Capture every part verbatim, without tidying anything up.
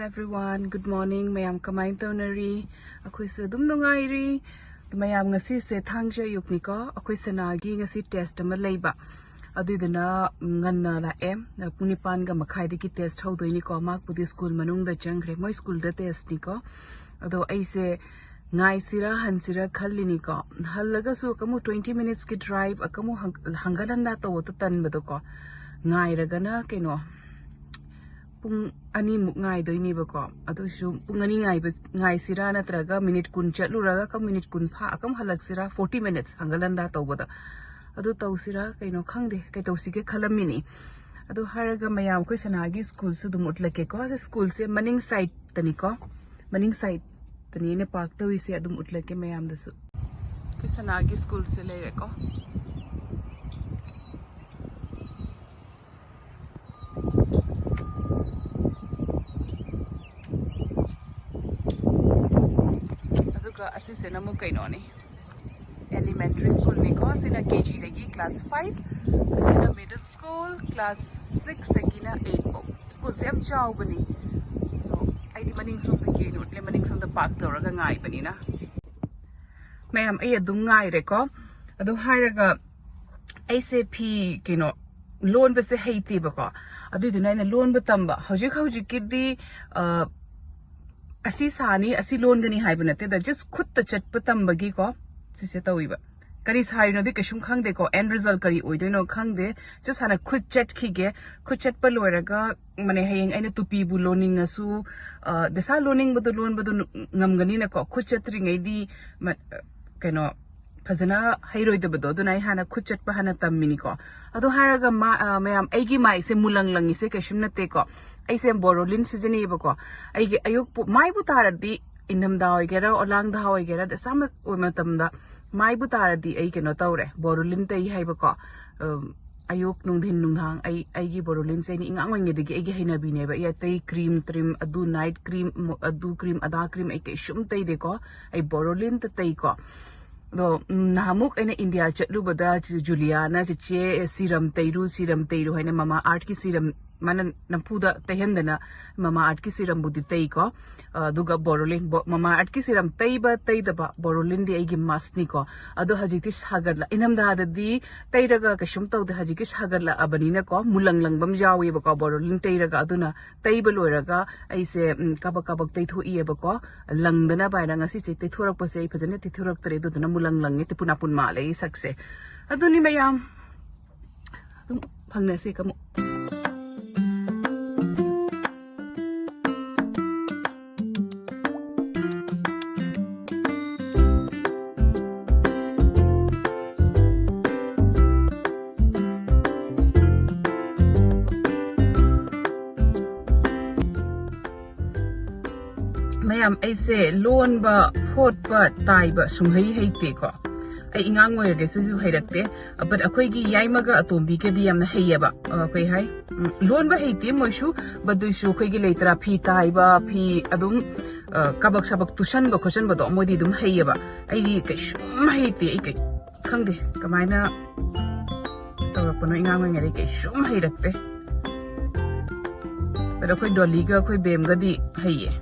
Everyone, good morning. ꯃꯌꯥꯝ ꯀꯃꯥꯏꯅ ꯇꯧꯅꯔꯤ? ꯑꯩꯈꯣꯏꯁꯨ ꯑꯗꯨꯝ ꯅꯨꯡꯉꯥꯏꯔꯤ꯫ ꯑꯗꯨ ꯃꯌꯥꯝ, ꯉꯁꯤꯁꯦ ꯊꯥꯡꯖ ꯑꯌꯨꯛꯅꯤꯀꯣ꯫ ꯑꯩꯈꯣꯏ ꯁꯅꯥꯒꯤ ꯉꯁꯤ test ꯑꯃ ꯂꯩꯕ, ꯑꯗꯨꯏꯗꯨꯅ ꯉꯟꯅ ꯂꯥꯛꯑꯦ꯫ ꯄꯨꯡ ꯅꯤꯄꯥꯟꯒ ꯃꯈꯥꯏꯗꯒꯤ test ꯍꯧꯗꯣꯏꯅꯤꯀꯣ꯫ ꯃꯥꯕꯨꯗꯤ school ꯃꯅꯨꯡꯗ ꯆꯪꯈ꯭ꯔꯦ, ꯃꯣꯏ schoolꯗ testꯅꯤꯀꯣ꯫ ꯑꯗꯣ ꯑꯩꯁꯦ ꯉꯥꯏꯁꯤꯔꯥ ꯍꯟꯁꯤꯔꯥ ꯈꯜꯂꯤꯅꯤꯀꯣ꯫ ꯍꯜꯂꯒꯁꯨ ꯑꯀꯃꯨꯛ twenty minutesꯀꯤ drive ꯑꯀꯃꯨꯛ ꯍꯪꯒꯠ ꯍꯟꯗ ꯇꯧꯕꯗꯣ ꯇꯟꯕꯗꯣꯀꯣ꯫ ꯉꯥꯏꯔꯒꯅ ꯀꯩꯅꯣ, ꯄꯨꯡ ꯑꯅꯤꯃꯨꯛ ꯉꯥꯏꯗꯣꯏꯅꯦꯕꯀꯣ꯫ ꯑꯗꯨꯁꯨ ꯄꯨꯡ ꯑꯅꯤ ꯉꯥꯏꯕ, ꯉꯥꯏꯁꯤꯔꯥ, ꯅꯠꯇ꯭ꯔꯒ minute ꯀꯨꯟ ꯆꯠꯂꯨꯔꯒ ꯀꯝ minute ꯀꯨꯟ ꯐꯥ ꯑꯀꯝ ꯍꯜꯂꯛꯁꯤꯔꯥ, forty minutes ꯍꯪꯒꯠ ꯍꯟꯗ ꯇꯧꯕꯗ꯫ ꯑꯗꯨ ꯇꯧꯁꯤꯔꯥ, ꯀꯩꯅꯣ ꯈꯪꯗꯦ, ꯀꯩ ꯇꯧꯁꯤꯒꯦ ꯈꯜꯂꯝꯃꯤꯅꯤ꯫ ꯑꯗꯨ ꯍꯥꯏꯔꯒ ꯃꯌꯥꯝ, ꯑꯩꯈꯣꯏ ꯁꯅꯥꯒꯤ schoolꯁꯨ ꯑꯗꯨꯝ ꯎꯠꯂꯛꯀꯦꯀꯣ꯫ ꯁꯤ schoolꯁꯦ ꯃꯅꯤꯡ sideꯇꯅꯤꯀꯣ, ꯃꯅꯤꯡ sideꯇꯅꯤ ꯑꯩꯅ park ꯇꯧꯔꯤꯁꯦ꯫ ꯑꯗꯨꯝ ꯎꯠꯂꯛꯀꯦ ꯃꯌꯥꯝꯗꯁꯨ꯫ ꯑꯩꯈꯣꯏ ꯁꯅꯥꯒꯤ schoolꯁꯦ ꯂꯩꯔꯦꯀꯣ꯫ ꯑꯗꯨꯒ ꯑꯁꯤꯁꯤꯅ ꯑꯃꯨꯛ ꯀꯩꯅꯣꯅꯤ, elementary schoolꯅꯤꯀꯣ꯫ ꯁꯤꯅ KGꯗꯒꯤ class five, ꯑꯁꯤꯅ middle school, class sixꯇꯒꯤꯅ eight ꯐꯥꯎ꯫ Schoolꯁꯦ ꯌꯥꯝ ꯆꯥꯎꯕꯅꯤ꯫ ꯑꯗꯣ ꯑꯩꯗꯤ ꯃꯅꯤꯡ ꯁꯣꯝꯗꯒꯤ ꯑꯣꯏꯅ ꯎꯠꯂꯦ, ꯃꯅꯤꯡ ꯁꯣꯝꯗ park ꯇꯧꯔꯒ ꯉꯥꯏꯕꯅꯤꯅ꯫ ꯃꯌꯥꯝ, ꯑꯩ ꯑꯗꯨꯝ ꯉꯥꯏꯔꯦꯀꯣ꯫ ꯑꯗꯨ ꯍꯥꯏꯔꯒ ꯑꯩꯁꯦ ꯐꯤ, ꯀꯩꯅꯣ, ꯂꯣꯟꯕꯁꯦ ꯍꯩꯇꯦꯕꯀꯣ꯫ ꯑꯗꯨꯏꯗꯨꯅ ꯑꯩꯅ ꯂꯣꯟꯕ ꯇꯝꯕ꯫ ꯍꯧꯖꯤꯛ ꯍꯧꯖꯤꯛꯀꯤꯗꯤ, ꯑ, ꯑꯁꯤ ꯁꯥꯅꯤ, ꯑꯁꯤ ꯂꯣꯟꯒꯅꯤ ꯍꯥꯏꯕ ꯅꯠꯇꯦꯗ, just ꯈꯨꯠꯇ ꯆꯠꯄ ꯇꯝꯕꯒꯤꯀꯣ ꯁꯤꯁꯦ ꯇꯧꯋꯤꯕ꯫ ꯀꯔꯤ ꯁꯥꯔꯤꯅꯣꯗꯤ ꯀꯩꯁꯨꯝ ꯈꯪꯗꯦꯀꯣ, end result ꯀꯔꯤ ꯑꯣꯏꯗꯣꯏꯅꯣ ꯈꯪꯗꯦ꯫ Just ꯍꯥꯟꯅ ꯈꯨꯠ ꯆꯠꯈꯤꯒꯦ꯫ ꯈꯨꯠ ꯆꯠꯄ ꯂꯣꯏꯔꯒ, ꯃꯅꯦ, ꯍꯌꯦꯡ ꯑꯩꯅ ꯇꯨꯄꯤꯕꯨ ꯂꯣꯟꯅꯤꯡꯉꯁꯨ, ꯑ, ꯗꯁꯥ ꯂꯣꯟꯅꯤꯡꯕꯗꯣ ꯂꯣꯟꯕꯗꯣ ꯅꯨ-, ꯉꯝꯒꯅꯤꯅꯀꯣ꯫ ꯈꯨꯠ ꯆꯠꯇ꯭ꯔꯤꯉꯩꯗꯤ ꯃ-, ꯀꯩꯅꯣ, ꯐꯖꯅ ꯍꯩꯔꯣꯏꯗꯕꯗꯣ꯫ ꯑꯗꯨꯅ ꯑꯩ ꯍꯥꯟꯅ ꯈꯨꯠ ꯆꯠꯄ ꯍꯥꯟꯅ ꯇꯝꯃꯤꯅꯤꯀꯣ꯫ ꯑꯗꯨ ꯍꯥꯏꯔꯒ ꯃꯥ-, ꯑ, ꯃꯌꯥꯝ, ꯑꯩꯒꯤ ꯃꯥꯏꯁꯦ ꯃꯨꯂꯪ ꯂꯪꯉꯤꯁꯦ ꯀꯩꯁꯨꯝ ꯅꯠꯇꯦꯀꯣ꯫ ꯑꯩꯁꯦ Borolin ꯁꯤꯖꯤꯟꯅꯩꯌꯦꯕꯀꯣ꯫ ꯑꯩꯒꯤ ꯑꯌꯨꯛ ꯄꯨ-, ꯃꯥꯏꯕꯨ ꯇꯥꯔꯗꯤ, ꯏꯪꯊꯝꯊꯥ ꯑꯣꯏꯒꯦꯔꯥ, ꯑꯣꯂꯥꯡꯊꯥ ꯑꯣꯏꯒꯦꯔꯥ, ꯗꯁꯥ ꯃ-, ꯑꯣꯏ ꯃꯇꯝꯗ ꯃꯥꯏꯕꯨ ꯇꯥꯔꯗꯤ ꯑꯩ ꯀꯩꯅꯣ ꯇꯧꯔꯦ, Borolin ꯇꯩ ꯍꯥꯏꯕꯀꯣ꯫ ꯑꯝ, ꯑꯌꯨꯛ, ꯅꯨꯡꯊꯤꯟ, ꯅꯨꯡꯗꯥꯡ ꯑꯩ, ꯑꯩꯒꯤ Borolinꯁꯦ ꯑꯩꯅ ꯏꯉꯥꯡ ꯑꯣꯏꯔꯤꯉꯩꯗꯒꯤ ꯑꯩꯒꯤ ꯍꯩꯅꯕꯤꯅꯦꯕ꯫ ꯑꯩ ꯑꯇꯩ cream ꯇ꯭ꯔꯤꯝ, ꯑꯗꯨ night cream, ꯃ-, ꯑꯗꯨ cream, ꯑꯗꯥ cream ꯑꯩ ꯀꯩꯁꯨꯝ ꯇꯩꯗꯦꯀꯣ꯫ ꯑꯩ Borolinꯇ ꯇꯩꯀꯣ꯫ ꯑꯗꯣ, ꯎꯝ, ꯅꯍꯥꯟꯃꯨꯛ ꯑꯩꯅ ꯏꯟꯗꯤꯌꯥ ꯆꯠꯂꯨꯕꯗ ꯆꯦ ꯖꯨꯂꯤꯌꯥꯅ, "ꯆꯦꯆꯦ, serum ꯇꯩꯔꯨ, serum ꯇꯩꯔꯨ" ꯍꯥꯏꯅ Mamaearthꯀꯤ serum ꯃꯥꯅ ꯅꯝꯐꯨꯗ ꯇꯩꯍꯟꯗꯅ ꯃꯃꯥ ꯑꯥꯔꯠꯀꯤ ꯁꯤꯔꯝꯕꯨꯗꯤ ꯇꯩꯀꯣ꯫ ꯑ, ꯑꯗꯨꯒ ꯕꯣꯔꯣꯂꯤꯟ, ꯕꯣ-, ꯃꯃꯥ ꯑꯥꯔꯠꯀꯤ ꯁꯤꯔꯝ ꯇꯩꯕ ꯇꯩꯗꯕ ꯕꯣꯔꯣꯂꯤꯟꯗꯤ ꯑꯩꯒꯤ ꯃꯁꯅꯤꯀꯣ꯫ ꯑꯗꯣ ꯍꯧꯖꯤꯛꯇꯤ ꯁꯥꯒꯠꯂ-, ꯏꯪꯊꯝꯊꯥꯗꯗꯤ ꯇꯩꯔꯒ ꯀꯩꯁꯨꯝ ꯇꯧꯗꯦ꯫ ꯍꯧꯖꯤꯛꯇꯤ ꯁꯥꯒꯠꯂꯛꯑꯕꯅꯤꯅꯀꯣ, ꯃꯨꯂꯪ ꯂꯪꯕ ꯑꯃ ꯌꯥꯎꯋꯦꯕꯀꯣ ꯕꯣꯔꯣꯂꯤꯟ ꯇꯩꯔꯒ꯫ ꯑꯗꯨꯅ ꯇꯩꯕ ꯂꯣꯏꯔꯒ ꯑꯩꯁꯦ, ꯎꯝ, ꯀꯕꯛ ꯀꯕꯛ ꯇꯩꯊꯣꯛꯏꯑꯕꯀꯣ꯫ ꯂꯪꯗꯅꯕ ꯍꯥꯏꯅ ꯉꯁꯤꯁꯦ ꯇꯩꯊꯣꯔꯛꯄꯁꯦ ꯑꯩ ꯐꯖꯅ ꯇꯩꯊꯣꯔꯛꯇ꯭ꯔꯦ, ꯑꯗꯨꯗꯨꯅ ꯃꯨꯂꯪ ꯂꯪꯉꯦ, ꯇꯤꯄꯨꯅꯥꯄꯨꯟ ꯃꯥꯜꯂꯦ ꯑꯩ ꯁꯛꯁꯦ꯫ ꯑꯗꯨꯅꯤ ꯃꯌꯥꯝ꯫ ꯑꯗꯨꯝ ꯐꯪꯅꯁꯦ ꯀꯃꯨꯛ꯫ ꯃꯌꯥꯝ, ꯑꯩꯁꯦ ꯂꯣꯟꯕ, ꯐꯣꯠꯄ, ꯇꯥꯏꯕ ꯁꯨꯡꯍꯩ ꯍꯩꯇꯦꯀꯣ꯫ ꯑꯩ ꯑꯉꯥꯡ ꯑꯣꯏꯔꯤꯉꯩꯗꯁꯨ ꯍꯩꯔꯛꯇꯦ꯫ But ꯑꯩꯈꯣꯏꯒꯤ ꯌꯥꯏꯃꯒ ꯑꯇꯣꯝꯕꯤꯒꯗꯤ ꯌꯥꯝꯅ ꯍꯩꯌꯦꯕ꯫ ꯑ, ꯀꯩ ꯍꯥꯏ? ꯎꯝ, ꯂꯣꯟꯕ ꯍꯩꯇꯦ ꯃꯣꯏꯁꯨ, but ꯑꯗꯨꯏꯁꯨ ꯑꯩꯈꯣꯏꯒꯤ ꯂꯩꯇ꯭ꯔꯥ, ꯐꯤ ꯇꯥꯏꯕ, ꯐꯤ ꯑꯗꯨꯝ, ꯑ, ꯀꯕꯛ ꯁꯕꯛ ꯇꯨꯁꯟꯕ ꯈꯣꯠꯆꯟꯕꯗꯣ ꯃꯣꯏꯗꯤ ꯑꯗꯨꯝ ꯍꯩꯌꯦꯕ꯫ ꯑꯩꯗꯤ ꯀꯩꯁꯨꯝ ꯍꯩꯇꯦ꯫ ꯑꯩ ꯀꯩ-, ꯈꯪꯗꯦ ꯀꯃꯥꯏꯅ ꯇꯧꯔꯛꯄꯅꯣ, ꯑꯉꯥꯡ ꯑꯣꯏꯔꯤꯉꯩꯗ ꯀꯩꯁꯨꯝ ꯍꯩꯔꯛꯇꯦ꯫ ꯑꯗꯣ ꯑꯩꯈꯣꯏ ꯗꯣꯂꯤꯒ ꯑꯩꯈꯣꯏ ꯕꯦꯝꯒꯗꯤ ꯍꯩꯌꯦ꯫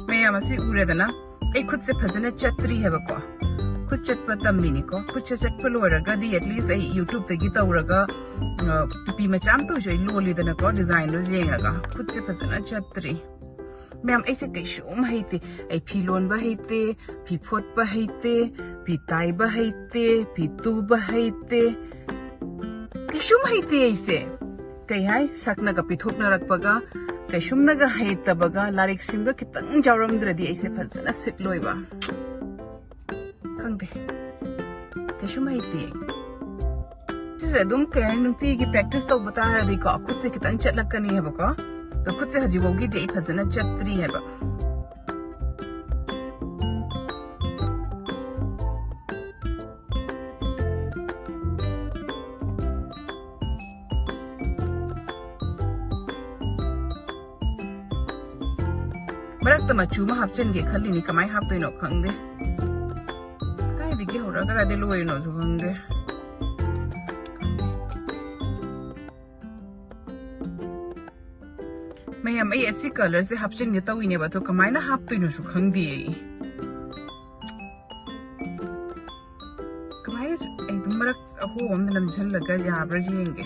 ꯃꯌꯥꯝ ꯑꯁꯤ ꯎꯔꯦꯗꯅ, ꯑꯩ ꯈꯨꯠꯁꯦ ꯐꯖꯅ ꯆꯠꯇ꯭ꯔꯤ ꯍꯥꯏꯕꯀꯣ꯫ ꯈꯨꯠ ꯆꯠꯄ ꯇꯝꯃꯤꯅꯤꯀꯣ꯫ ꯈꯨꯠꯁꯦ ꯆꯠꯄ ꯂꯣꯏꯔꯒꯗꯤ at least ꯑꯩ YouTube-ꯇꯒꯤ ꯇꯧꯔꯒ, ꯑ, ꯇꯨꯄꯤ ꯃꯆꯥ ꯑꯃ ꯇꯧꯁꯨ ꯑꯩ ꯂꯣꯜꯂꯤꯗꯅꯀꯣ, design-ꯗꯣ ꯌꯦꯡꯉꯒ꯫ ꯈꯨꯠꯁꯦ ꯐꯖꯅ ꯆꯠꯇ꯭ꯔꯤ꯫ ꯃꯌꯥꯝ, ꯑꯩꯁꯦ ꯀꯩꯁꯨꯝ ꯍꯩꯇꯦ꯫ ꯑꯩ ꯐꯤ ꯂꯣꯟꯕ ꯍꯩꯇꯦ, ꯐꯤ ꯐꯣꯠꯄ ꯍꯩꯇꯦ, ꯐꯤ ꯇꯥꯏꯕ ꯍꯩꯇꯦ, ꯐꯤ ꯇꯨꯕ ꯍꯩꯇꯦ꯫ ꯀꯩꯁꯨꯝ ꯍꯩꯇꯦ ꯑꯩꯁꯦ꯫ ꯀꯩ ꯍꯥꯏ? ꯁꯛꯅꯒ ꯄꯤꯊꯣꯛꯅꯔꯛꯄꯒ, ꯀꯩꯁꯨꯝꯅꯒ ꯍꯩꯇꯕꯒ, ꯂꯥꯏꯔꯤꯛ ꯁꯤꯝꯒ ꯈꯤꯇꯪ ꯌꯥꯎꯔꯝꯗ꯭ꯔꯗꯤ ꯑꯩꯁꯦ ꯐꯖꯅ ꯁꯤꯠꯂꯣꯏꯕ꯫ ꯈꯪꯗꯦ꯫ ꯀꯩꯁꯨꯝ ꯍꯩꯇꯦ꯫ ꯁꯤꯁꯦ ꯑꯗꯨꯝ ꯀꯩ ꯍꯥꯏ, ꯅꯨꯡꯇꯤꯒꯤ practice ꯇꯧꯕ ꯇꯥꯔꯗꯤꯀꯣ, ꯈꯨꯠꯁꯦ ꯈꯤꯇꯪ ꯆꯠꯂꯛꯀꯅꯤ ꯍꯥꯏꯕꯀꯣ꯫ ꯑꯗꯣ ꯈꯨꯠꯁꯦ ꯍꯧꯖꯤꯛꯐꯥꯎꯒꯤꯗꯤ ꯑꯩ ꯐꯖꯅ ꯆꯠꯇ꯭ꯔꯤ ꯍꯥꯏꯕ꯫ ꯃꯔꯛꯇ ꯃꯆꯨ ꯑꯃ ꯍꯥꯞꯆꯤꯟꯒꯦ ꯈꯜꯂꯤꯅꯤ, ꯀꯃꯥꯏꯅ ꯍꯥꯞꯇꯣꯏꯅꯣ ꯈꯪꯗꯦ꯫ ꯀꯗꯥꯏꯗꯒꯤ ꯍꯧꯔꯒ ꯀꯗꯥꯏꯗ ꯂꯣꯏꯔꯤꯅꯣꯁꯨ ꯈꯪꯗꯦ꯫ ꯃꯌꯥꯝ, ꯑꯩ ꯑꯁꯤ colourꯁꯦ ꯍꯥꯞꯆꯤꯟꯒꯦ ꯇꯧꯋꯤꯅꯦꯕ, ꯑꯗꯣ ꯀꯃꯥꯏꯅ ꯍꯥꯞꯇꯣꯏꯅꯣꯁꯨ ꯈꯪꯗꯦ ꯑꯩ꯫ ꯀꯃꯥꯏꯅ ꯑꯩ ꯑꯗꯨꯝ ꯃꯔꯛ ꯑꯍꯣꯕ ꯑꯃꯗ ꯅꯝꯁꯤꯜꯂꯒ ꯌꯥꯕ꯭ꯔꯥ ꯌꯦꯡꯒꯦ,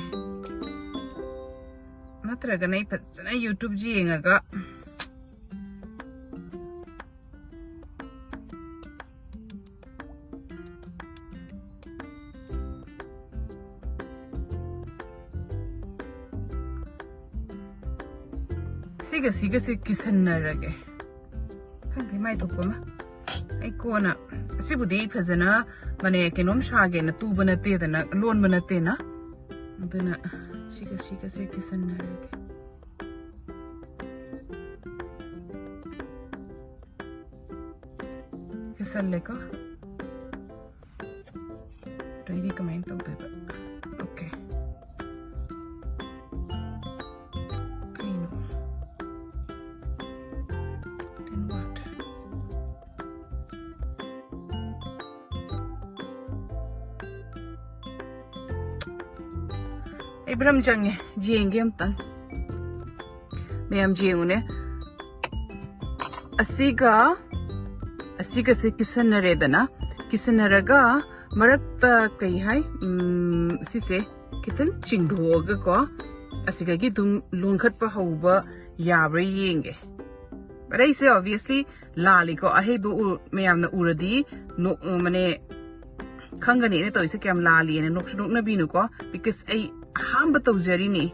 ꯅꯠꯇ꯭ꯔꯒꯅ ꯑꯩ ꯐꯖꯅ YouTube ꯌꯦꯡꯉꯒ꯫ ꯁꯤꯒ ꯁꯤꯒꯁꯦ ꯀꯤꯁꯟꯅꯔꯒꯦ꯫ ꯈꯪꯗꯦ, ꯃꯥꯏ ꯊꯣꯛꯄ ꯑꯃ꯫ ꯑꯩ ꯀꯣꯟꯅ, ꯑꯁꯤꯕꯨꯗꯤ ꯑꯩ ꯐꯖꯅ, ꯃꯅꯦ, ꯀꯩꯅꯣꯝ ꯁꯥꯒꯦꯅ ꯇꯨꯕ ꯅꯠꯇꯦꯗꯅ, ꯂꯣꯟꯕ ꯅꯠꯇꯦꯅ꯫ ꯑꯗꯨꯅ ꯁꯤꯒ ꯁꯤꯒꯁꯦ ꯀꯤꯁꯟꯅꯔꯒꯦ꯫ ꯀꯤꯁꯜꯂꯦꯀꯣ꯫ ꯑꯗꯩꯗꯤ ꯀꯃꯥꯏꯅ ꯇꯧꯗꯣꯏꯕ? Okay꯫ ꯀꯩꯅꯣ? Then what? ꯑꯩ ꯚ꯭ꯔꯝ ꯆꯪꯉꯦ, ꯌꯦꯡꯒꯦ ꯑꯝꯇꯪ꯫ ꯃꯌꯥꯝ ꯌꯦꯡꯉꯨꯅꯦ꯫ ꯑꯁꯤꯒ ꯑꯁꯤꯒꯁꯦ ꯀꯤꯁꯟꯅꯔꯦꯗꯅ, ꯀꯤꯁꯟꯅꯔꯒ ꯃꯔꯛꯇ ꯀꯩ ꯍꯥꯏ, ꯎꯝ, ꯁꯤꯁꯦ ꯈꯤꯇꯪ ꯆꯤꯡꯊꯣꯛꯑꯒꯀꯣ, ꯑꯁꯤꯗꯒꯤ ꯑꯗꯨꯝ ꯂꯣꯟꯈꯠꯄ ꯍꯧꯕ ꯌꯥꯕ꯭ꯔꯥ ꯌꯦꯡꯒꯦ꯫ But ꯑꯩꯁꯦ obviously ꯂꯥꯜꯂꯤꯀꯣ, ꯑꯍꯩꯕ ꯎ-, ꯃꯌꯥꯝꯅ ꯎꯔꯗꯤ ꯅꯣꯛ-, ꯃꯅꯦ, ꯈꯪꯒꯅꯤ ꯑꯩꯅ ꯇꯧꯔꯤꯁꯦ ꯀꯌꯥꯝ ꯂꯥꯜꯂꯤꯅ꯫ ꯅꯣꯛꯁꯨ ꯅꯣꯛꯅꯕꯤꯅꯨꯀꯣ, because ꯑꯩ ꯑꯍꯥꯟꯕ ꯇꯧꯖꯔꯤꯅꯤ꯫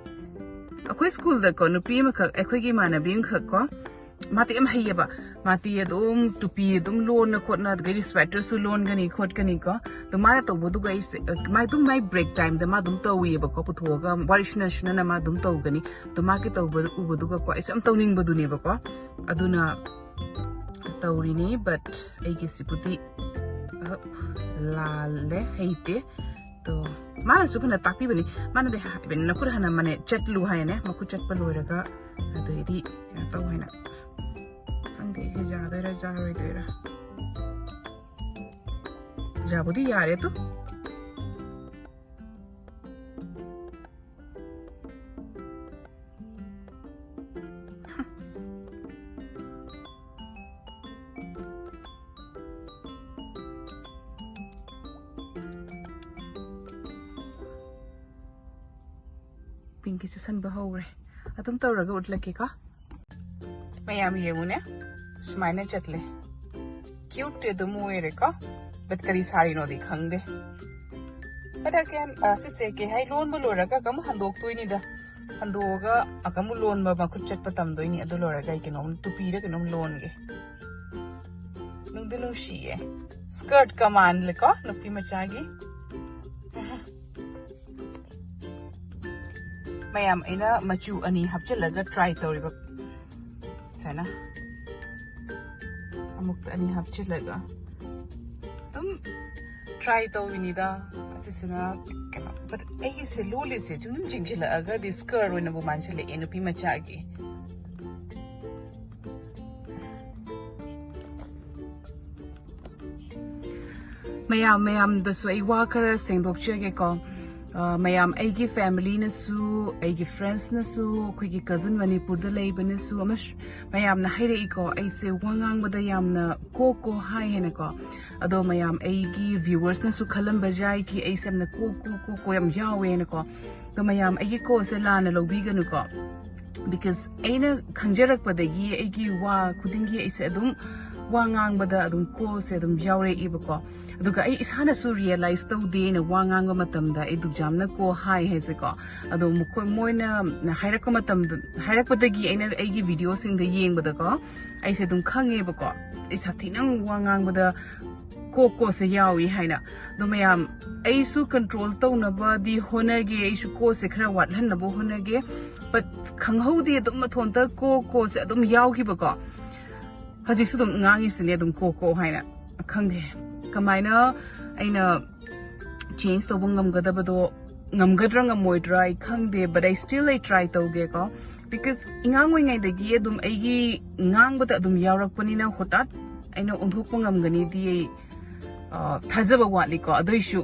ꯑꯩꯈꯣꯏ schoolꯗꯀꯣ, ꯅꯨꯄꯤ ꯑꯃꯈꯛ, ꯑꯩꯈꯣꯏꯒꯤ ꯏꯃꯥꯟꯅꯕꯤ ꯑꯃꯈꯛ ꯀꯣ, ꯃꯥꯗꯤ ꯌꯥꯝ ꯍꯩꯌꯦꯕ꯫ ꯃꯥꯗꯤ ꯑꯗꯨꯝ ꯇꯨꯄꯤ ꯑꯗꯨꯝ ꯂꯣꯟꯅ ꯈꯣꯠꯅ, ꯑꯗꯒꯤꯗꯤ sweaterꯁꯨ ꯂꯣꯟꯒꯅꯤ ꯈꯣꯠꯀꯅꯤꯀꯣ꯫ ꯑꯗꯣ ꯃꯥꯅ ꯇꯧꯕꯗꯨꯒ ꯑꯩꯁꯦ, ꯑ, ꯃꯥ ꯑꯗꯨꯝ ꯃꯥꯏ break timeꯗ ꯃꯥ ꯑꯗꯨꯝ ꯇꯧꯋꯦꯕꯀꯣ, ꯄꯨꯊꯣꯛꯑꯒ ꯋꯥꯔꯤ ꯁꯨꯅ ꯁꯨꯅꯅ ꯃꯥ ꯑꯗꯨꯝ ꯇꯧꯒꯅꯤ꯫ ꯑꯗꯣ ꯃꯥꯒꯤ ꯇꯧꯕꯗꯨ ꯎꯕꯗꯨꯒꯀꯣ, ꯑꯩꯁꯨ ꯌꯥꯝ ꯇꯧꯅꯤꯡꯕꯗꯨꯅꯦꯕꯀꯣ꯫ ꯑꯗꯨꯅ ꯇꯧꯔꯤꯅꯤ, but ꯑꯩꯒꯤꯁꯤꯕꯨꯗꯤ, ꯑ, ꯂꯥꯜꯂꯦ, ꯍꯩꯇꯦ꯫ ꯑꯗꯣ ꯃꯥꯅꯁꯨ ꯐꯅ ꯇꯥꯛꯄꯤꯕꯅꯤ꯫ ꯃꯥꯅꯗꯤ ꯍꯥꯏꯕꯅꯤ, "ꯅꯈꯨꯠ ꯍꯥꯟꯅ ꯃꯅꯦ ꯆꯠꯂꯨ" ꯍꯥꯏꯅꯦ, ꯃꯈꯨꯠ ꯆꯠꯄ ꯂꯣꯏꯔꯒ ꯑꯗꯨꯗꯩꯗꯤ ꯀꯩꯅꯣ ꯇꯧ ꯍꯥꯏꯅ꯫ ꯈꯪꯗꯦ ꯑꯩꯁꯦ ꯌꯥꯗꯣꯏꯔꯥ ꯌꯥꯔꯣꯏꯗꯣꯏꯔꯥ꯫ ꯌꯥꯕꯨꯗꯤ ꯌꯥꯔꯦ ꯑꯗꯨ꯫ ꯄꯤꯡꯀꯤ ꯆꯠꯁꯟꯕ ꯍꯧꯔꯦ꯫ ꯑꯗꯨꯝ ꯇꯧꯔꯒ ꯎꯠꯂꯛꯀꯦꯀꯣ꯫ ꯃꯌꯥꯝ ꯌꯦꯡꯉꯨꯅꯦ, ꯁꯨꯃꯥꯏꯅ ꯆꯠꯂꯦ꯫ ꯀ꯭ꯌꯨꯠꯇꯤ ꯑꯗꯨꯝ ꯑꯣꯏꯔꯦꯀꯣ, ꯕꯠ ꯀꯔꯤ ꯁꯥꯔꯤꯅꯣꯗꯤ ꯈꯪꯗꯦ꯫ ꯕꯠ ꯑꯒꯦꯟ ꯁꯤꯁꯦ ꯀꯩ ꯍꯥꯏ, ꯂꯣꯟꯕ ꯂꯣꯏꯔꯒ ꯑꯃꯨꯛ ꯍꯟꯗꯣꯛꯇꯣꯏꯅꯤꯗ꯫ ꯍꯟꯗꯣꯛꯑꯒ ꯑꯃꯨꯛ ꯂꯣꯟꯕ, ꯃꯈꯨꯠ ꯆꯠꯄ ꯇꯝꯗꯣꯏꯅꯤ꯫ ꯑꯗꯨ ꯂꯣꯏꯔꯒ ꯑꯩ ꯀꯩꯅꯣꯝ, ꯇꯨꯄꯤꯔ ꯀꯩꯅꯣꯝ ꯂꯣꯟꯒꯦ꯫ ꯅꯨꯡꯗꯤ ꯅꯨꯡꯁꯤꯌꯦ꯫ ꯁ꯭ꯀꯔꯠꯀ ꯃꯥꯟꯂꯦꯀꯣ ꯅꯨꯄꯤ ꯃꯆꯥꯒꯤ꯫ ꯃꯌꯥꯝ, ꯑꯩꯅ ꯃꯆꯨ ꯑꯅꯤ ꯍꯥꯞꯆꯤꯜꯂꯒ ꯇ꯭ꯔꯥꯏ ꯇꯧꯔꯤꯕ꯫ ꯁꯨꯃꯥꯏꯅ ꯑꯃꯨꯛꯇ ꯑꯅꯤ ꯍꯥꯞꯆꯤꯜꯂꯒ ꯑꯗꯨꯝ ꯇ꯭ꯔꯥꯏ ꯇꯧꯔꯤꯅꯤꯗ꯫ ꯑꯁꯤꯁꯤꯅ ꯀꯩꯅꯣ, ꯕꯠ ꯑꯩꯒꯤꯁꯦ ꯂꯣꯜꯂꯤꯁꯦ ꯁꯨꯝ ꯌꯦꯡꯁꯤꯜꯂꯛꯑꯒꯗꯤ ꯁ꯭ꯀꯔꯠ ꯑꯣꯏꯅꯕꯨ ꯃꯥꯟꯁꯤꯜꯂꯛꯑꯦ ꯅꯨꯄꯤ ꯃꯆꯥꯒꯤ꯫ ꯃꯌꯥꯝ, ꯃꯌꯥꯝꯗꯁꯨ ꯑꯩ ꯋꯥ ꯈꯔ ꯁꯦꯡꯗꯣꯛꯆꯒꯦꯀꯣ꯫ ꯑ, ꯃꯌꯥꯝ, ꯑꯩꯒꯤ ꯐꯦꯃꯤꯂꯤꯅꯁꯨ, ꯑꯩꯒꯤ ꯐ꯭ꯔꯦꯟꯁꯅꯁꯨ, ꯑꯩꯈꯣꯏꯒꯤ ꯀꯖꯟ ꯃꯅꯤꯄꯨꯔꯗ ꯂꯩꯕꯅꯁꯨ ꯑꯃꯁꯨ ꯃꯌꯥꯝꯅ ꯍꯥꯏꯔꯛꯏꯀꯣ, ꯑꯩꯁꯦ ꯋꯥ ꯉꯥꯡꯕꯗ ꯌꯥꯝꯅ ꯀꯣ ꯀꯣ ꯍꯥꯏ ꯍꯥꯏꯅꯀꯣ꯫ ꯑꯗꯣ ꯃꯌꯥꯝ, ꯑꯩꯒꯤ ꯚ꯭ꯌꯨꯋꯔꯁꯅꯁꯨ ꯈꯜꯂꯝꯕ ꯌꯥꯏ ꯀꯤ ꯑꯩꯁꯦ ꯌꯥꯝꯅ ꯀꯣ ꯀꯣ ꯀꯣ ꯀꯣ ꯌꯥꯝ ꯌꯥꯎꯋꯦꯅꯀꯣ꯫ ꯑꯗꯣ ꯃꯌꯥꯝ, ꯑꯩꯒꯤ ꯀꯣꯁꯦ ꯂꯥꯟꯅ ꯂꯧꯕꯤꯒꯅꯨꯀꯣ꯫ ꯕꯤꯀꯣꯁ ꯑꯩꯅ ꯈꯪꯖꯔꯛꯄꯗꯒꯤ ꯑꯩꯒꯤ ꯋꯥ ꯈꯨꯗꯤꯡꯒꯤ ꯑꯩꯁꯦ ꯑꯗꯨꯝ ꯋꯥ ꯉꯥꯡꯕꯗ ꯑꯗꯨꯝ ꯀꯣꯁꯦ ꯑꯗꯨꯝ ꯌꯥꯎꯔꯛꯏꯕꯀꯣ꯫ ꯑꯗꯨꯒ ꯑꯩ ꯏꯁꯥꯅꯁꯨ ꯔꯤꯌꯦꯂꯥꯏꯁ ꯇꯧꯗꯦꯅ ꯋꯥ ꯉꯥꯡꯕ ꯃꯇꯝꯗ ꯑꯩ ꯗꯨꯛꯖꯥꯝꯅ ꯀꯣ ꯍꯥꯏ ꯍꯥꯏꯁꯦꯀꯣ꯫ ꯑꯗꯣ ꯃꯈꯣꯏ, ꯃꯣꯏꯅ ꯍꯥꯏꯔꯛꯄ ꯃꯇꯝꯗ, ꯍꯥꯏꯔꯛꯄꯗꯒꯤ ꯑꯩꯅ ꯑꯩꯒꯤ ꯚꯤꯗꯤꯑꯣꯁꯤꯡꯗ ꯌꯦꯡꯕꯗꯀꯣ, ꯑꯩꯁꯦ ꯑꯗꯨꯝ ꯈꯪꯉꯦꯕꯀꯣ, ꯑꯩ ꯁꯥꯊꯤꯅ ꯋꯥ ꯉꯥꯡꯕꯗ ꯀꯣ ꯀꯣꯁꯦ ꯌꯥꯎꯏ ꯍꯥꯏꯅ꯫ ꯑꯗꯣ ꯃꯌꯥꯝ, ꯑꯩꯁꯨ ꯀꯟꯇ꯭ꯔꯣꯜ ꯇꯧꯅꯕꯗꯤ ꯍꯣꯠꯅꯒꯦ, ꯑꯩꯁꯨ ꯀꯣꯁꯦ ꯈꯔ ꯋꯥꯠꯍꯟꯅꯕ ꯍꯣꯠꯅꯒꯦ꯫ ꯕꯠ ꯈꯪꯍꯧꯗꯦ, ꯑꯗꯨꯝ ꯃꯊꯣꯟꯇ ꯀꯣ ꯀꯣꯁꯦ ꯑꯗꯨꯝ ꯌꯥꯎꯈꯤꯕꯀꯣ꯫ ꯍꯧꯖꯤꯛꯁꯨ ꯑꯗꯨꯝ ꯉꯥꯡꯉꯤꯁꯤꯅꯦ ꯑꯗꯨꯝ ꯀꯣ ꯀꯣ ꯍꯥꯏꯅ꯫ ꯈꯪꯗꯦ ꯀꯃꯥꯏꯅ ꯑꯩꯅ ꯆꯦꯟꯖ ꯇꯧꯕ ꯉꯝꯒꯗꯕꯗꯣ, ꯉꯝꯒꯗ꯭ꯔꯥ ꯉꯝꯃꯣꯏꯗ꯭ꯔꯥ ꯑꯩ ꯈꯪꯗꯦ, but I still, ꯑꯩ ꯇ꯭ꯔꯥꯏ ꯇꯧꯒꯦꯀꯣ꯫ Because ꯑꯉꯥꯡ ꯑꯣꯏꯔꯤꯉꯩꯗꯒꯤ ꯑꯗꯨꯝ ꯑꯩꯒꯤ ꯉꯥꯡꯕꯗ ꯑꯗꯨꯝ ꯌꯥꯎꯔꯛꯄꯅꯤꯅ ꯍꯣꯇꯥꯠ ꯑꯩꯅ ꯑꯣꯟꯊꯣꯛꯄ ꯉꯝꯒꯅꯤꯗꯤ ꯑꯩ, ꯑ, ꯊꯥꯖꯕ ꯋꯥꯠꯂꯤꯀꯣ꯫ ꯑꯗꯨꯏꯁꯨ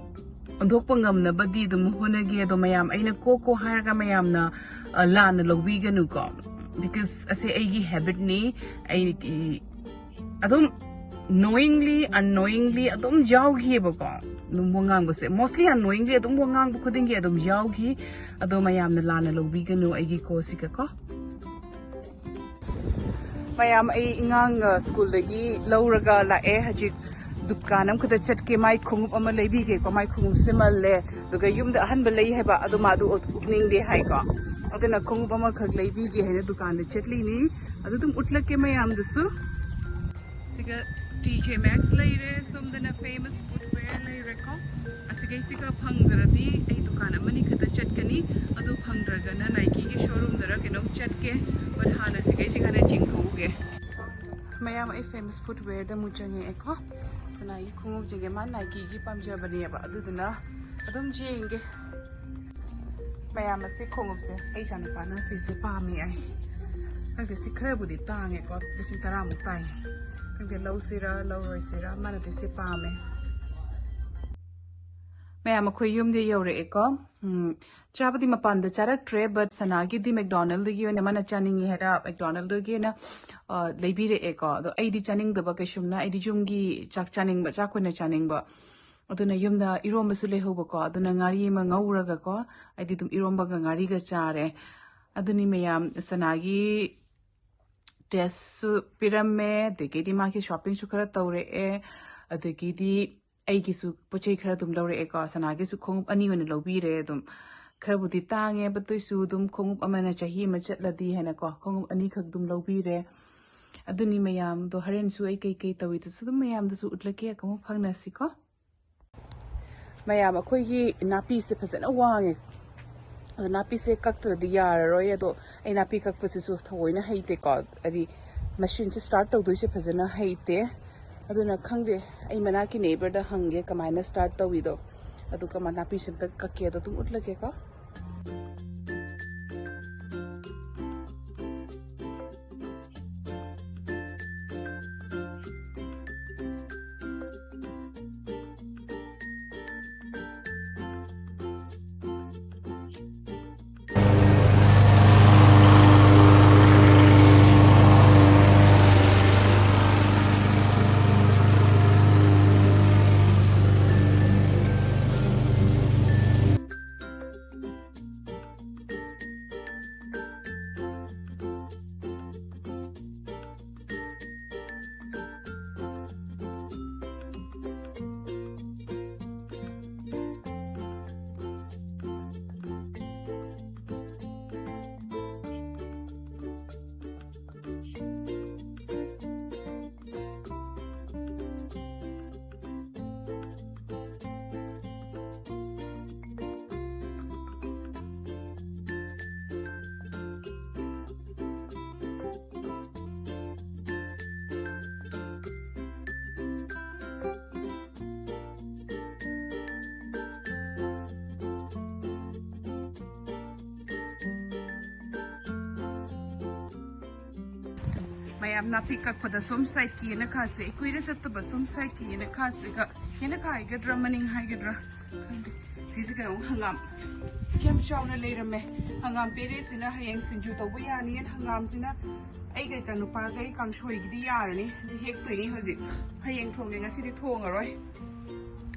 ꯑꯣꯟꯊꯣꯛꯄ ꯉꯝꯅꯕꯗꯤ ꯑꯗꯨꯝ ꯍꯣꯠꯅꯒꯦ꯫ ꯑꯗꯣ ꯃꯌꯥꯝ ꯑꯩꯅ ꯀꯣ ꯀꯣ ꯍꯥꯏꯔꯒ ꯃꯌꯥꯝꯅ, ꯑ, ꯂꯥꯟꯅ ꯂꯧꯕꯤꯒꯅꯨꯀꯣ꯫ Because ꯑꯁꯦ ꯑꯩꯒꯤ habitꯅꯤ꯫ ꯑꯩꯒꯤ ꯑꯗꯨꯝ knowingly, unknowingly ꯑꯗꯨꯝ ꯌꯥꯎꯈꯤꯑꯕꯀꯣ꯫ ꯑꯗꯨꯝ ꯋꯥ ꯉꯥꯡꯕꯁꯦ, mostly unknowingly ꯑꯗꯨꯝ ꯋꯥ ꯉꯥꯡꯕ ꯈꯨꯗꯤꯡꯒꯤ ꯑꯗꯨꯝ ꯌꯥꯎꯈꯤ꯫ ꯑꯗꯣ ꯃꯌꯥꯝꯅ ꯂꯥꯟꯅ ꯂꯧꯕꯤꯒꯅꯨ ꯑꯩꯒꯤ ꯀꯣꯁꯤꯒꯀꯣ꯫ ꯃꯌꯥꯝ, ꯑꯩ ꯑꯉꯥꯡ, ꯑ, ꯁ꯭ꯀꯨꯜꯗꯒꯤ ꯂꯧꯔꯒ ꯂꯥꯛꯑꯦ꯫ ꯍꯧꯖꯤꯛ ꯗꯨꯀꯥꯟ ꯑꯃꯈꯛꯇ ꯆꯠꯀꯦ, ꯃꯥꯏ ꯈꯣꯡꯎꯞ ꯑꯃ ꯂꯩꯕꯤꯒꯦꯀꯣ꯫ ꯃꯥꯏ ꯈꯣꯡꯎꯞꯁꯦ ꯃꯜꯂꯦ, ꯑꯗꯨꯒ ꯌꯨꯝꯗ ꯑꯍꯟꯕ ꯂꯩ ꯍꯥꯏꯕ, ꯑꯗꯣ ꯃꯥꯗꯣ ꯎꯠꯅꯤꯡꯗꯦ ꯍꯥꯏꯀꯣ꯫ ꯑꯗꯨꯅ ꯈꯣꯡꯎꯞ ꯑꯃꯈꯛ ꯂꯩꯕꯤꯒꯦ ꯍꯥꯏꯅ ꯗꯨꯀꯥꯟꯗ ꯆꯠꯂꯤꯅꯤ꯫ ꯑꯗꯨ ꯑꯗꯨꯝ ꯎꯠꯂꯛꯀꯦ ꯃꯌꯥꯝꯗꯁꯨ꯫ ꯁꯤꯒ ꯇꯤ ꯖꯦ ꯃꯦꯛꯁ ꯂꯩꯔꯦ, ꯁꯣꯝꯗꯅ ꯐꯦꯃꯁ ꯐꯨꯠꯋꯦꯌꯔ ꯂꯩꯔꯦꯀꯣ꯫ ꯑꯁꯤꯒꯩꯁꯤꯒ ꯐꯪꯗ꯭ꯔꯗꯤ ꯑꯩ ꯗꯨꯀꯥꯟ ꯑꯃꯅꯤ ꯈꯛꯇ ꯆꯠꯀꯅꯤ꯫ ꯑꯗꯨ ꯐꯪꯗ꯭ꯔꯒꯅ ꯅꯥꯏꯀꯤꯒꯤ ꯁꯣꯔꯨꯝꯗꯔ ꯀꯩꯅꯣꯝ ꯆꯠꯀꯦ꯫ But ꯍꯥꯟꯅ ꯁꯤꯒꯩꯁꯤ ꯍꯥꯟꯅ ꯆꯤꯡꯊꯣꯛꯎꯒꯦ꯫ ꯃꯌꯥꯝ, ꯑꯩ ꯐꯦꯃꯁ ꯐꯨꯠꯋꯦꯌꯔꯗ ꯑꯃꯨꯛ ꯆꯪꯉꯛꯑꯦꯀꯣ꯫ ꯁꯅꯥꯒꯤ ꯈꯣꯡꯎꯞꯁꯤꯡꯁꯦ ꯃꯥ ꯅꯥꯏꯀꯤꯒꯤ ꯄꯥꯝꯖꯕꯅꯦꯕ, ꯑꯗꯨꯗꯨꯅ ꯑꯗꯨꯝ ꯌꯦꯡꯒꯦ꯫ ꯃꯌꯥꯝ, ꯑꯁꯤ ꯈꯣꯡꯎꯞꯁꯦ ꯑꯩ ꯏꯆꯥꯅꯨꯄꯥꯅ ꯁꯤꯁꯦ ꯄꯥꯝꯃꯤ ꯍꯥꯏ꯫ ꯈꯪꯗꯦ, ꯁꯤ ꯈꯔꯕꯨꯗꯤ ꯇꯥꯡꯉꯦꯀꯣ, ꯂꯤꯁꯤꯡ ꯇꯔꯥꯃꯨꯛ ꯇꯥꯏ꯫ ꯈꯪꯗꯦ, ꯂꯧꯁꯤꯔꯥ ꯂꯧꯔꯣꯏꯁꯤꯔꯥ, ꯃꯥꯅꯗꯤ ꯁꯤ ꯄꯥꯝꯃꯦ꯫ ꯃꯌꯥꯝ, ꯑꯩꯈꯣꯏ ꯌꯨꯝꯗꯤ ꯌꯧꯔꯛꯑꯦꯀꯣ꯫ ꯎꯝ, ꯆꯥꯕꯗꯤ ꯃꯄꯥꯟꯗ ꯆꯥꯔꯛꯇ꯭ꯔꯦ, but ꯁꯅꯥꯒꯤꯗꯤ ꯃꯦꯛꯗꯣꯅꯦꯜꯗꯒꯤ ꯑꯣꯏꯅ ꯃꯥꯅ ꯆꯥꯅꯤꯡꯉꯤ ꯍꯥꯏꯔ ꯃꯦꯛꯗꯣꯅꯦꯜꯗꯒꯤ ꯑꯣꯏꯅ, ꯑ, ꯂꯩꯕꯤꯔꯛꯑꯦꯀꯣ꯫ ꯑꯗꯣ ꯑꯩꯗꯤ ꯆꯥꯅꯤꯡꯗꯕ ꯀꯩꯁꯨꯝꯅ, ꯑꯩꯗꯤ ꯌꯨꯝꯒꯤ ꯆꯥꯛ ꯆꯥꯅꯤꯡꯕ, ꯆꯥꯛ ꯑꯣꯏꯅ ꯆꯥꯅꯤꯡꯕ꯫ ꯑꯗꯨꯅ ꯌꯨꯝꯗ ꯏꯔꯣꯝꯕꯁꯨ ꯂꯩꯍꯧꯕꯀꯣ, ꯑꯗꯨꯅ ꯉꯥꯔꯤ ꯑꯃ ꯉꯧꯔꯒꯀꯣ, ꯑꯩꯗꯤ ꯑꯗꯨꯝ ꯏꯔꯣꯝꯕꯒ ꯉꯥꯔꯤꯒ ꯆꯥꯔꯦ꯫ ꯑꯗꯨꯅꯤ ꯃꯌꯥꯝ, ꯁꯅꯥꯒꯤ ꯇꯦꯁꯁꯨ ꯄꯤꯔꯝꯃꯦ, ꯑꯗꯒꯤꯗꯤ ꯃꯥꯒꯤ ꯁꯣꯞꯄꯤꯡꯁꯨ ꯈꯔ ꯇꯧꯔꯛꯑꯦ, ꯑꯗꯒꯤꯗꯤ ꯑꯩꯒꯤꯁꯨ ꯄꯣꯠ ꯆꯩ ꯈꯔ ꯑꯗꯨꯝ ꯂꯧꯔꯛꯑꯦꯀꯣ꯫ ꯁꯅꯥꯒꯤꯁꯨ ꯈꯣꯡꯎꯞ ꯑꯅꯤ ꯑꯣꯏꯅ ꯂꯧꯕꯤꯔꯦ꯫ ꯑꯗꯨꯝ ꯈꯔꯕꯨꯗꯤ ꯇꯥꯡꯉꯦ, but ꯑꯗꯨꯏꯁꯨ ꯑꯗꯨꯝ ꯈꯣꯡꯎꯞ ꯑꯃꯅ ꯆꯍꯤ ꯑꯃ ꯆꯠꯂꯗꯤ ꯍꯥꯏꯅꯀꯣ, ꯈꯣꯡꯎꯞ ꯑꯅꯤꯈꯛ ꯑꯗꯨꯝ ꯂꯧꯕꯤꯔꯦ꯫ ꯑꯗꯨꯅꯤ ꯃꯌꯥꯝꯗꯣ, ꯍꯣꯔꯦꯟꯁꯨ ꯑꯩ ꯀꯩꯀꯩ ꯇꯧꯏꯗꯨꯁꯨ ꯑꯗꯨꯝ ꯃꯌꯥꯝꯗꯁꯨ ꯎꯠꯂꯛꯀꯦ꯫ ꯑꯃꯨꯛ ꯐꯪꯅꯁꯤꯀꯣ꯫ ꯃꯌꯥꯝ, ꯑꯩꯈꯣꯏꯒꯤ ꯅꯥꯄꯤꯁꯦ ꯐꯖꯅ ꯋꯥꯡꯉꯦ, ꯑꯗꯣ ꯅꯥꯄꯤꯁꯦ ꯀꯛꯇ꯭ꯔꯗꯤ ꯌꯥꯔꯔꯣꯏ꯫ ꯑꯗꯣ ꯑꯩ ꯅꯥꯄꯤ ꯀꯛꯄꯁꯤꯁꯨ ꯊꯑꯣꯏꯅ ꯍꯩꯇꯦꯀꯣ, ꯍꯥꯏꯗꯤ ꯃꯦꯆꯤꯟꯁꯦ ꯁ꯭ꯇꯥꯔꯠ ꯇꯧꯗꯣꯏꯁꯦ ꯐꯖꯅ ꯍꯩꯇꯦ꯫ ꯑꯗꯨꯅ ꯈꯪꯗꯦ, ꯑꯩ ꯃꯅꯥꯛꯀꯤ ꯅꯦꯕꯔꯗ ꯍꯪꯒꯦ ꯀꯃꯥꯏꯅ ꯁ꯭ꯇꯥꯔꯠ ꯇꯧꯏꯗꯣ꯫ ꯑꯗꯨꯒ ꯃ-, ꯅꯥꯄꯤꯁꯦ ꯑꯝꯇ ꯀꯛꯀꯦ, ꯑꯗꯣ ꯑꯗꯨꯝ ꯎꯠꯂꯒꯦꯀꯣ꯫ ꯃꯌꯥꯝ ꯅꯥꯄꯤ ꯀꯛꯄꯗ ꯁꯣꯝ ꯁꯥꯏꯠꯀꯤ ꯌꯦꯅꯈꯥꯁꯦ, ꯀꯨꯏꯔꯦ ꯆꯠꯇꯕ ꯁꯣꯝ ꯁꯥꯏꯠꯀꯤ ꯌꯦꯅꯈꯥꯁꯤꯒ, ꯌꯦꯅꯈꯥ ꯍꯥꯏꯒꯗ꯭ꯔꯥ ꯃꯅꯤꯡ ꯍꯥꯏꯒꯗ꯭ꯔꯥ ꯈꯪꯗꯦ꯫ ꯁꯤꯁꯦ ꯀꯩꯅꯣ, ꯍꯪꯒꯥꯝ ꯀꯌꯥꯝ ꯆꯥꯎꯅ ꯂꯩꯔꯝꯃꯦ꯫ ꯍꯪꯒꯥꯝ ꯄꯦꯔꯦꯁꯤꯅ ꯍꯌꯦꯡ ꯁꯤꯡꯖꯨ ꯇꯧꯕ ꯌꯥꯅꯤꯅ ꯍꯪꯒꯥꯝꯁꯤꯅ ꯑꯩꯒ ꯏꯆꯥꯅꯨꯄꯥꯒ ꯑꯩ ꯀꯥꯡꯁꯣꯏꯒꯤꯗꯤ ꯌꯥꯔꯅꯤ꯫ ꯑꯗꯨ ꯍꯦꯛꯇꯣꯏꯅꯤ ꯍꯧꯖꯤꯛ꯫ ꯍꯌꯦꯡ ꯊꯣꯡꯉꯦ, ꯉꯁꯤꯗꯤ ꯊꯣꯡꯉꯔꯣꯏ꯫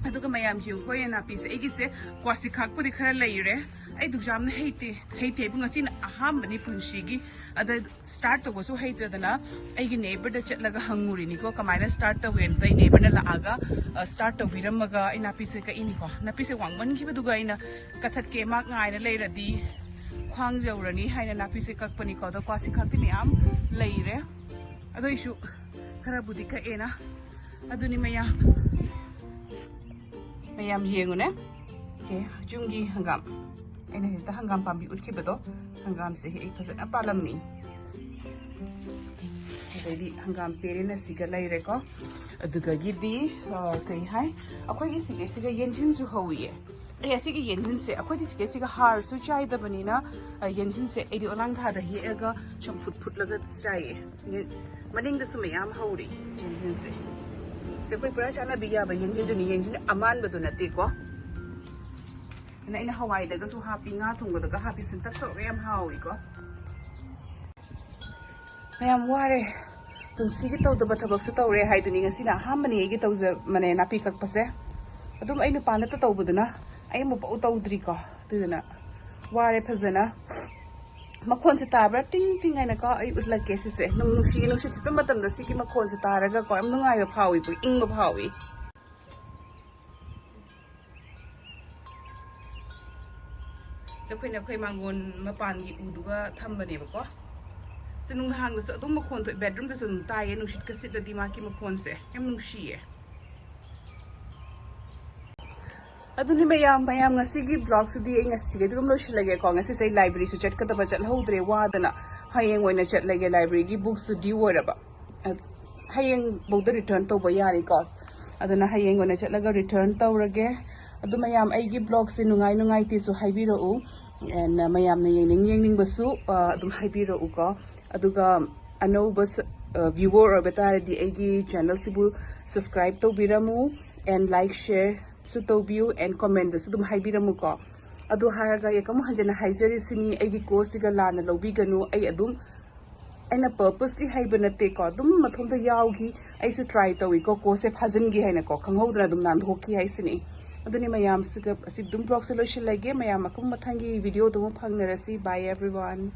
ꯑꯗꯨꯒ ꯃꯌꯥꯝꯁꯦ ꯌꯦꯡꯉꯨꯀꯣ, ꯌꯦꯟ ꯅꯥꯄꯤꯁꯦ꯫ ꯑꯩꯒꯤꯁꯦ ꯀ꯭ꯋꯥꯁꯤ ꯈꯥꯛꯄꯨꯗꯤ ꯈꯔ ꯂꯩꯔꯦ꯫ ꯑꯩ ꯗꯨꯛ ꯌꯥꯝꯅ ꯍꯩꯇꯦ, ꯍꯩꯇꯦ ꯍꯥꯏꯕꯨ ꯉꯁꯤꯅ ꯑꯍꯥꯟꯕꯅꯤ ꯄꯨꯟꯁꯤꯒꯤ꯫ ꯑꯗ ꯁ꯭ꯇꯥꯔꯠ ꯇꯧꯕꯁꯨ ꯍꯩꯇꯗꯅ ꯑꯩꯒꯤ ꯅꯦꯕꯔꯗ ꯆꯠꯂꯒ ꯍꯪꯉꯨꯔꯤꯅꯤꯀꯣ, ꯀꯃꯥꯏꯅ ꯁ꯭ꯇꯥꯔꯠ ꯇꯧꯒꯦꯅ꯫ ꯑꯩ ꯅꯦꯕꯔꯅ ꯂꯥꯛꯑꯒ, ꯑ, ꯁ꯭ꯇꯥꯔꯠ ꯇꯧꯕꯤꯔꯝꯃꯒ ꯑꯩ ꯅꯥꯄꯤꯁꯦ ꯀꯛꯏꯅꯤꯀꯣ꯫ ꯅꯥꯄꯤꯁꯦ ꯋꯥꯡꯃꯟꯈꯤꯕꯗꯨꯒ ꯑꯩꯅ ꯀꯛꯊꯠꯀꯦ, ꯃꯥ ꯉꯥꯏꯅ ꯂꯩꯔꯗꯤ ꯈ꯭ꯋꯥꯡ ꯌꯧꯔꯅꯤ ꯍꯥꯏꯅ ꯅꯥꯄꯤꯁꯦ ꯀꯛꯄꯅꯤꯀꯣ꯫ ꯑꯗꯣ ꯀ꯭ꯋꯥꯁꯤ ꯈꯥꯛꯇꯤ ꯃꯌꯥꯝ ꯂꯩꯔꯦ, ꯑꯗꯨꯏꯁꯨ ꯈꯔꯕꯨꯗꯤ ꯀꯛꯑꯦꯅ꯫ ꯑꯗꯨꯅꯤ ꯃꯌꯥꯝ, ꯃꯌꯥꯝ ꯌꯦꯡꯉꯨꯅꯦ꯫ ꯁꯦ, ꯌꯨꯝꯒꯤ ꯍꯪꯒꯥꯝ, ꯑꯩꯅ ꯍꯦꯛꯇ ꯍꯪꯒꯥꯝ ꯄꯥꯝꯕꯤ ꯎꯠꯈꯤꯕꯗꯣ, ꯍꯪꯒꯥꯝꯁꯦ ꯍꯦꯛ ꯐꯖꯅ ꯄꯥꯜꯂꯝꯃꯤ꯫ ꯑꯗꯩꯗꯤ ꯍꯪꯒꯥꯝ ꯄꯦꯔꯦꯅ ꯁꯤꯒ ꯂꯩꯔꯦꯀꯣ꯫ ꯑꯗꯨꯗꯒꯤꯗꯤ, ꯑ, ꯀꯩ ꯍꯥꯏ, ꯑꯩꯈꯣꯏꯒꯤ ꯁꯤꯒ, ꯁꯤꯒ ꯌꯦꯟꯁꯤꯟꯁꯨ ꯍꯧꯋꯤꯌꯦ꯫ ꯑꯦ, ꯑꯁꯤꯒꯤ ꯌꯦꯟꯁꯤꯟꯁꯦ ꯑꯩꯈꯣꯏꯗꯤ ꯁꯤꯒ, ꯁꯤꯒ ꯍꯥꯔꯁꯨ ꯆꯥꯏꯗꯕꯅꯤꯅ, ꯑ, ꯌꯦꯟꯁꯤꯟꯁꯦ ꯑꯩꯗꯤ ꯑꯣꯂꯥꯡꯈꯥꯗ ꯍꯦꯛꯑꯒ ꯆꯝꯐꯨꯠ ꯐꯨꯠꯂꯒ ꯆꯥꯏꯌꯦ꯫ ꯌꯦꯟ-, ꯃꯅꯤꯡꯗꯁꯨ ꯃꯌꯥꯝ ꯍꯧꯔꯤ ꯌꯦꯟꯁꯤꯟꯁꯦ꯫ ꯁꯦ, ꯑꯩꯈꯣꯏ ꯄꯨꯔꯥ ꯆꯥꯅꯕꯤ ꯌꯥꯕ ꯌꯦꯟꯁꯤꯟꯗꯨꯅꯤ, ꯌꯦꯟꯁꯤꯟ ꯑꯃꯥꯟꯕꯗꯨ ꯅꯠꯇꯦꯀꯣ꯫ ꯑꯗꯨꯅ ꯑꯩꯅ ꯍꯋꯥꯏꯗꯒꯁꯨ ꯍꯥꯞꯄꯤ, ꯉꯥ ꯊꯣꯡꯕꯗꯒ ꯍꯥꯞꯄꯤ, ꯁꯤꯟꯇꯛ ꯇꯧꯔꯒ ꯌꯥꯝ ꯍꯥꯎꯋꯤꯀꯣ꯫ ꯃꯌꯥꯝ ꯋꯥꯔꯦ꯫ ꯄꯨꯟꯁꯤꯒꯤ ꯇꯧꯗꯕ ꯊꯕꯛꯁꯨ ꯇꯧꯔꯦ ꯍꯥꯏꯗꯨꯅꯤ꯫ ꯉꯁꯤꯅ ꯑꯍꯥꯟꯕꯅꯤ ꯑꯩꯒꯤ ꯇꯧꯖꯕꯅꯦ ꯅꯥꯄꯤ ꯀꯛꯄꯁꯦ꯫ ꯑꯗꯨꯝ ꯑꯩ ꯅꯨꯄꯥ ꯅꯠꯇ ꯇꯧꯕꯗꯨꯅ ꯑꯩ ꯑꯃꯨꯛꯐꯥꯎ ꯇꯧꯗ꯭ꯔꯤꯀꯣ꯫ ꯑꯗꯨꯗꯨꯅ ꯋꯥꯔꯦ ꯐꯖꯅ꯫ ꯃꯈꯣꯟꯁꯦ ꯇꯥꯕ꯭ꯔꯥ? ꯇꯤꯡ ꯇꯤꯡ ꯍꯥꯏꯅꯀꯣ꯫ ꯑꯩ ꯎꯠꯂꯛꯀꯦ ꯁꯤꯁꯦ꯫ ꯅꯨꯡ-, ꯅꯨꯡꯁꯤ, ꯅꯨꯡꯁꯤꯠ ꯁꯤꯠꯄ ꯃꯇꯝꯗ ꯁꯤꯒꯤ ꯃꯈꯣꯟꯁꯦ ꯇꯥꯔꯒꯀꯣ ꯌꯥꯝ ꯅꯨꯡꯉꯥꯏꯕ ꯐꯥꯎꯏ, ꯏꯪꯕ ꯐꯥꯎꯏ꯫ ꯁꯦ, ꯑꯩꯈꯣꯏꯅ ꯑꯩꯈꯣꯏ ꯃꯥꯡꯒꯣꯟ ꯃꯄꯥꯟꯒꯤ ꯎꯗꯨꯒ ꯊꯝꯕꯅꯦꯕꯀꯣ꯫ ꯁꯦ, ꯅꯨꯡꯗꯥꯡꯗꯁꯨ ꯑꯗꯨꯝ ꯃꯈꯣꯟ ꯊꯣꯛꯑꯦ, ꯕꯦꯗꯔꯨꯝꯗꯁꯨ ꯑꯗꯨꯝ ꯇꯥꯏꯌꯦ, ꯅꯨꯡꯁꯤꯠꯀ ꯁꯤꯠꯂꯗꯤ ꯃꯥꯒꯤ ꯃꯈꯣꯟꯁꯦ ꯌꯥꯝ ꯅꯨꯡꯁꯤꯌꯦ꯫ ꯑꯗꯨꯅꯤ ꯃꯌꯥꯝ, ꯃꯌꯥꯝ ꯉꯁꯤꯒꯤ ꯕ꯭ꯂꯣꯒꯁꯤꯗꯤ ꯑꯩ ꯉꯁꯤꯒꯤꯗꯤ ꯑꯗꯨꯝ ꯂꯣꯏꯁꯤꯜꯂꯒꯦꯀꯣ꯫ ꯉꯁꯤꯁꯦ ꯑꯩ ꯂꯥꯏꯕ꯭ꯔꯦꯔꯤꯁꯨ ꯆꯠꯀꯗꯕ ꯆꯠꯍꯧꯗ꯭ꯔꯦ ꯋꯥꯗꯅ꯫ ꯍꯌꯦꯡ ꯑꯣꯏꯅ ꯆꯠꯂꯒꯦ, ꯂꯥꯏꯕ꯭ꯔꯦꯔꯤꯒꯤ ꯕꯨꯛꯁꯨ ꯗ꯭ꯌꯨ ꯑꯣꯏꯔꯕ꯫ ꯑ, ꯍꯌꯦꯡꯐꯧꯗ ꯔꯤꯇꯔꯟ ꯇꯧꯕ ꯌꯥꯔꯤꯀꯣ꯫ ꯑꯗꯨꯅ ꯍꯌꯦꯡ ꯑꯣꯏꯅ ꯆꯠꯂꯒ ꯔꯤꯇꯔꯟ ꯇꯧꯔꯒꯦ꯫ ꯑꯗꯨ ꯃꯌꯥꯝ ꯑꯩꯒꯤ ꯕ꯭ꯂꯣꯒꯁꯦ ꯅꯨꯡꯉꯥꯏ ꯅꯨꯡꯉꯥꯏꯇꯦꯁꯨ ꯍꯥꯏꯕꯤꯔꯛꯎ꯫ And ꯃꯌꯥꯝꯅ ꯌꯦꯡꯅꯤꯡ ꯌꯦꯡꯅꯤꯡꯕꯁꯨ, ꯑ, ꯑꯗꯨꯝ ꯍꯥꯏꯕꯤꯔꯛꯎꯀꯣ꯫ ꯑꯗꯨꯒ ꯑꯅꯧꯕ ꯁ-, ꯚ꯭ꯌꯨꯋꯔ ꯑꯣꯏꯕ ꯇꯥꯔꯗꯤ ꯑꯩꯒꯤ ꯆꯦꯅꯦꯜꯁꯤꯕꯨ subscribe ꯇꯧꯕꯤꯔꯝꯃꯨ, and like shareꯁꯨ ꯇꯧꯕꯤꯌꯨ, and commentꯗꯁꯨ ꯑꯗꯨꯝ ꯍꯥꯏꯕꯤꯔꯝꯃꯨꯀꯣ꯫ ꯑꯗꯨ ꯍꯥꯏꯔꯒ ꯑꯩ ꯑꯃꯨꯛ ꯍꯟꯖꯟꯅ ꯍꯥꯏꯖꯔꯤꯁꯤꯅꯤ, ꯑꯩꯒꯤ ꯀꯣꯔꯁꯁꯤꯒ ꯂꯥꯟꯅ ꯂꯧꯕꯤꯒꯅꯨ꯫ ꯑꯩ ꯑꯗꯨꯝ, ꯑꯩꯅ purposely ꯍꯩꯕ ꯅꯠꯇꯦꯀꯣ, ꯑꯗꯨꯝ ꯃꯊꯣꯝꯗ ꯌꯥꯎꯈꯤ, ꯑꯩꯁꯨ try ꯇꯧꯏꯀꯣ, ꯀꯣꯔꯁꯁꯦ ꯐꯥꯖꯤꯟꯒꯦ ꯍꯥꯏꯅꯀꯣ, ꯈꯪꯍꯧꯗꯅ ꯑꯗꯨꯝ ꯅꯥꯟꯊꯣꯛꯈꯤ ꯍꯥꯏꯁꯤꯅꯤ꯫ ꯑꯗꯨꯅꯤ ꯃꯌꯥꯝꯁꯤꯒ ꯑꯁꯤ ꯑꯗꯨꯝ vlogꯁꯦ ꯂꯣꯏꯁꯤꯜꯂꯒꯦ꯫ ꯃꯌꯥꯝ ꯃꯈꯪ ꯃꯊꯪꯒꯤ videoꯗ ꯑꯃꯨꯛ ꯐꯪꯅꯔꯁꯤ꯫ Bye everyone꯫